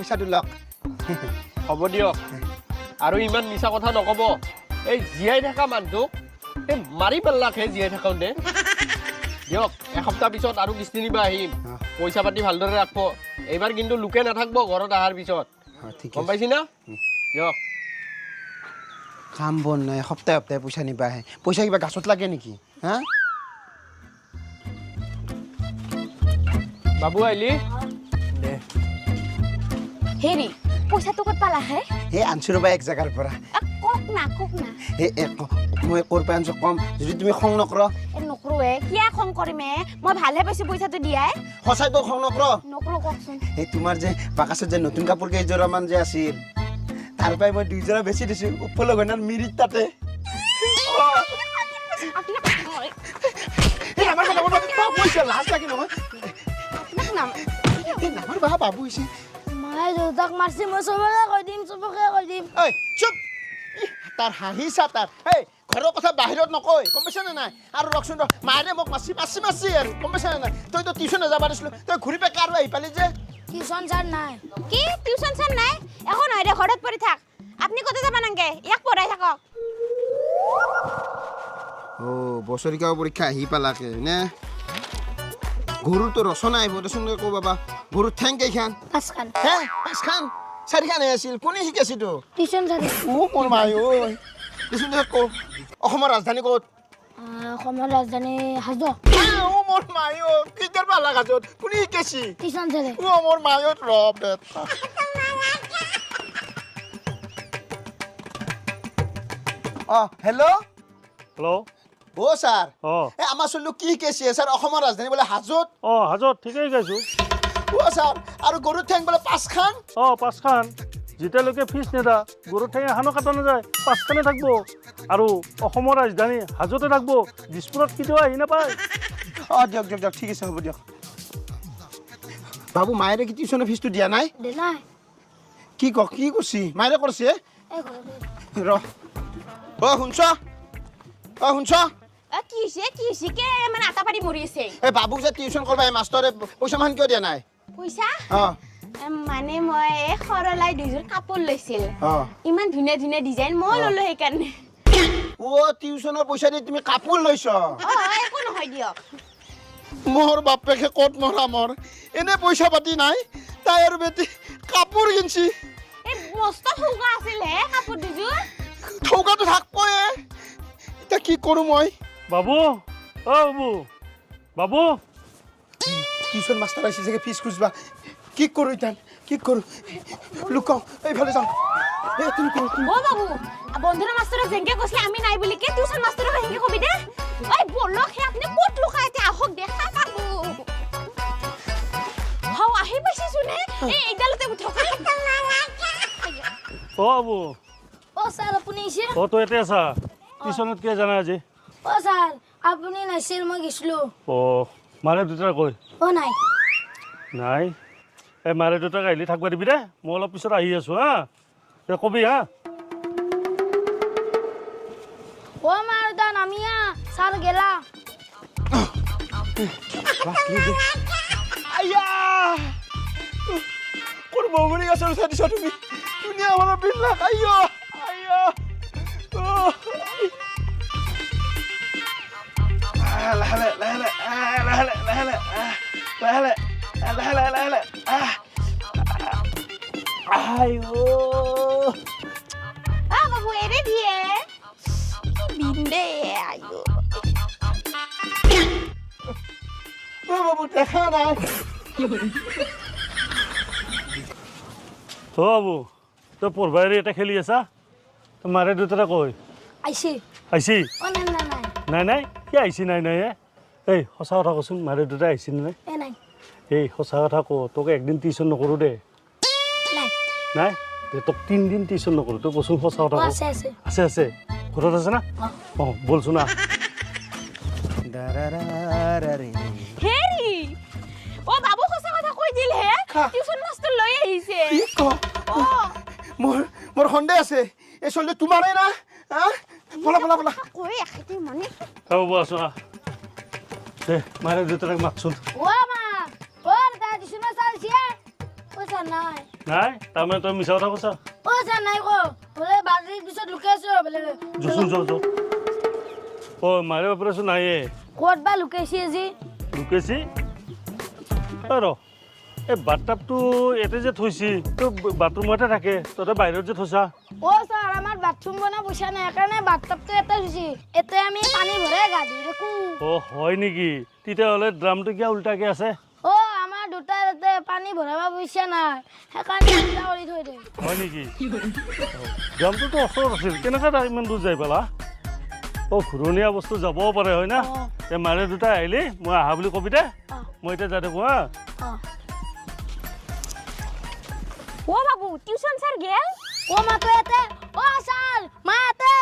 পইচাটো লওক। হ'ব দিয়ক, আৰু ইমান মিছা কথা নক'ব। এই জীয়াই থকা মানুহটোক এই মাৰি পেলাকহে জীয়াই থাকোঁতে। দিয়ক, এসপ্তাহ পিছত আৰু কিস্তি নিব আহিম। পইচা পাতি ভালদৰে ৰাখব এইবাৰ, কিন্তু লোকে নাথাকব ঘৰত অহাৰ পিছত। ঠিক। গম পাইছি না? দিয়ক। কাম বন নাই, সপ্তাহে সপ্তাহে পইচা নিবা আহে। পইচা কিবা গাছত লাগে নেকি হা? বাবু আহিলি দে। হেৰি, পইচাটো ক'ত পালা হে? এই আনছো ৰ'বা এক জেগাৰ পৰা। কক না, কক না। এই মই ক'ৰ পৰা আনছো কম, যদি তুমি খং নকৰ। এ নকৰোঁ, কিয় খং কৰিম এ? মই ভালহে পাইছোঁ পইচাটো দিয়াই। সঁচাই তই খং নকৰ? নকৰোঁ, কওকচোন। এই তোমাৰ যে বাকাছত যে নতুন কাপোৰ কেইযোৰামান যে আছিল, তাৰ পৰাই মই দুইযোৰা বেছি দিছোঁ উপলঘনাৰ মিৰিত তাতে। লাজ লাগে নহয়। নামাৰ বাবু হৈছে। মায়ে দেউতাক মাৰছি, মই চবকে কৈ দিম, চবকে কৈ দিম। ঐ চুপ, তাৰ হাঁহিছা তাৰ। এই ঘৰৰ কথা বাহিৰত নকয়, গম পাইছানে নাই? আৰু ৰখচোন ৰ, মায়ে মোক মাছি মাছি মাছি আৰু গম পাইছানে নাই? তইতো টিউচন নাযাব দিছিলো, তই ঘূৰি পাই আৰু আহি পালি যে। টিউচন ছাৰ নাই। কি টিউচন ছাৰ নাই? একো নহয় দে, ঘৰত পঢ়ি থাক। আপুনি ক'তে যাব নাংগে, ইয়াক পঢ়াই থাকক। অ' বছৰেকীয়া পৰীক্ষা আহি পালাকে নে? গৰুৰতো ৰচনা আহিব দেচোন। ক বাবা, গৰুৰ ঠেং কেইখান? পাঁচখান। হে, পাঁচখান? চাৰিখানহে আছিল। কোনে শিকাইছে তো? টিউচন ছাৰে। অ' মোৰ মাই ঐ, দেচোন দে ক, অসমৰ ৰাজধানী ক'ত? অসমৰ ৰাজধানী হাজো। অ' মোৰ মাই অ', কেইটাৰ পালা হাজোত? কোনে শিকাইছি? টিউচন ছাৰে। অ' মোৰ মাই অ', ৰ বেটা। অ' হেল্ল' হেল্ল'। অ' ছাৰ। অঁ। এই আমাৰ চলিটো কি শিকাইছে ছাৰ? অসমৰ ৰাজধানী বোলে হাজোত। অঁ, হাজোত, ঠিকেই শিকাইছোঁ। অ' ছাৰ, আৰু গৰুৰ ঠেং বোলে পাঁচখান? অঁ, পাঁচখান। যেতিয়ালৈকে ফিজ নেদা, গৰুৰ ঠেং এখানো কাটা নাযায়, পাঁচখানে থাকব। আৰু অসমৰ ৰাজধানী হাজোতে থাকব, দিছপুৰত কেতিয়াও আহি নাপায়। অঁ দিয়ক দিয়ক দিয়ক, ঠিক আছে, হ'ব দিয়ক। বাবু, মায়েৰে কি টিউচনৰ ফিজটো দিয়া নাই? নাই। কি ক, কি কৰছি মায়েৰে? কৰছে ৰ। অ' শুনছ? অ' শুনছ? কি হৈছে, কি হৈছে? কে মানে আটা পাৰি মৰি আছে? এই বাবুক যে টিউচন কৰবা মাষ্টৰে পইচা মান কিয় দিয়া নাই? পইচা? মানে মই সৰলাই দুযোৰ কাপোৰ লৈছিল, ইমান ধুনীয়া ধুনীয়া ডিজাইন, মই ল'লো সেইকাৰণে। অ' টিউচনৰ পইচা দি তুমি কাপোৰ লৈছ? একো নহয় দিয়ক। মোৰ বাপেকে ক'ত মৰা, মোৰ এনে পইচা পাতি নাই, তাই আৰু বেটি কাপোৰ কিনছি। এই মস্ত থৌকা আছিল হে কাপোৰ দুযোৰ। থৌকাটো থাকবয়ে, এতিয়া কি কৰোঁ মই? বাবু, অ' বাবু, বাবু। টিউচন মাষ্টাৰ আহিছে চাগে ফিজ খুজবা। কি কৰোঁ এতিয়া, কি কৰোঁ? লুকাওঁ, এইফালে যাওঁ। অ' বাবু, বন্ধুৰ মাষ্টৰে যেনকে কৈছিলে আমি নাই বুলি, কে টিউচন মাষ্টৰক সেনকে কবি দে। ঐ বলক হে, আপুনি ক'ত লুকাই এতিয়া? আহক দেখা বাবু। হাও, আহি পাইছিছোন হে। এই এইডালতে উঠক। অ' বাবু। অ' ছাৰ, আপুনি আহিছে? অ' তই ইয়াতে আছা? টিউচনত কিয় জানা আজি? অ' ছাৰ, আপুনি নাছিল, মই গৈছিলোঁ। অ' মাৰে দেউতাক কৈ? অ' নাই। নাই? এই মাৰে দেউতাক আহিলে থাকিব দিবি দে, মই অলপ পিছত আহি আছোঁ। হা, কবি হা। অ' মা দেউতা নামিয়া, ছাৰ গেলা। আয়া, ক'ৰ বগৰী গছৰ উঠাই দিছ তুমি? ধুনীয়া আমাৰ বিলাক। আইঅ আইঅ, লাহে লাহে লাহে লাহে লাহে লাহে লাহে লাহে লাহে লাহে লাহে। আইঅ বাবু, এৰে দিয়ে বিন্দে। আইঅ অ বাবু, দেখা নাই। অ বাবু, তই পঢ়বা এৰি এটা খেলি আছা? তোৰ মাৰে দেউতাৰে কৈ? আহিছে। আহিছি? অ নাই নাই নাই। নাই নাই কি আহিছি? নাই নাই। এই সঁচা কথা কচোন, মাৰে দেউতাই আহিছি নে নাই? এ নাই। এই সঁচা কথা ক, তোক একদিন টিউচন নকৰোঁ দে। নাই। নাই দে, তোক 3 দিন টিউচন নকৰোঁ। তই কচোন, সঁচা কথা ক। আছে আছে। আছে আছে, ঘৰত আছে না? অঁ, বলচোন আহ। হেৰি অ বাবু, সঁচা কথা কৈ দিল হে, টিউচন মাষ্টৰ লৈ আহিছে। কি ক? মোৰ মোৰ সন্দেহ আছে, এই ছোৱালীটো তোমাৰে না? হা, ব'লা ব'লা ব'লা। কৈ এখেতে মানে। হ'ব, আছো আহ। দে, মাৰে দেউতাক মাতচোন। অ মা, অ দাদা, টিউচন চালছে? পইচা নাই। নাই, তাৰমানে তই মিছা কথা কৈছা। অ ছাৰ, নাই ক বোলে, বাৰীৰ পিছত লুকাই আছো বেলেগ। যচোন, যো যো। অ, মাৰে বাপেৰেচোন নাইয়ে। ক'ত বা লুকাইছি আজি। লুকাইছি? অ ৰ, এই বাথটাবটো ইয়াতে যে থৈছি, তো বাথৰুমতে থাকে, তহঁতে বাহিৰত যে থৈছা? অ ছাৰ, আমাৰ বাথৰুম বনোৱা পইচা নাই, সেইকাৰণে বাথটাবটো ইয়াতে থৈছি। ইয়াতে আমি পানী ভৰাই গা ধুই থাকো। অ হয় নেকি? তেতিয়াহ'লে ড্ৰামটো কিয় উল্টাকে আছে? অ, আমাৰ দুটা তাতে পানী ভৰাব পইচা নাই, সেইকাৰণে উল্টা কৰি থৈ দে। হয় নেকি? ড্ৰামটোতো ওচৰত আছিল, কেনেকৈ তাৰ ইমান দূৰ যাই পালা? অ, ঘূৰণীয়া বস্তু যাবও পাৰে, হয় না? এই মাৰে দুটা আহিলি মই আহা বুলি কবি দে। মই এতিয়া যাই থাকোঁ, হা। অ। অ বাবু, টিউচন ছাৰ গেল। অ মা, তই ইয়াতে? অ ছাৰ, মা ইয়াতে।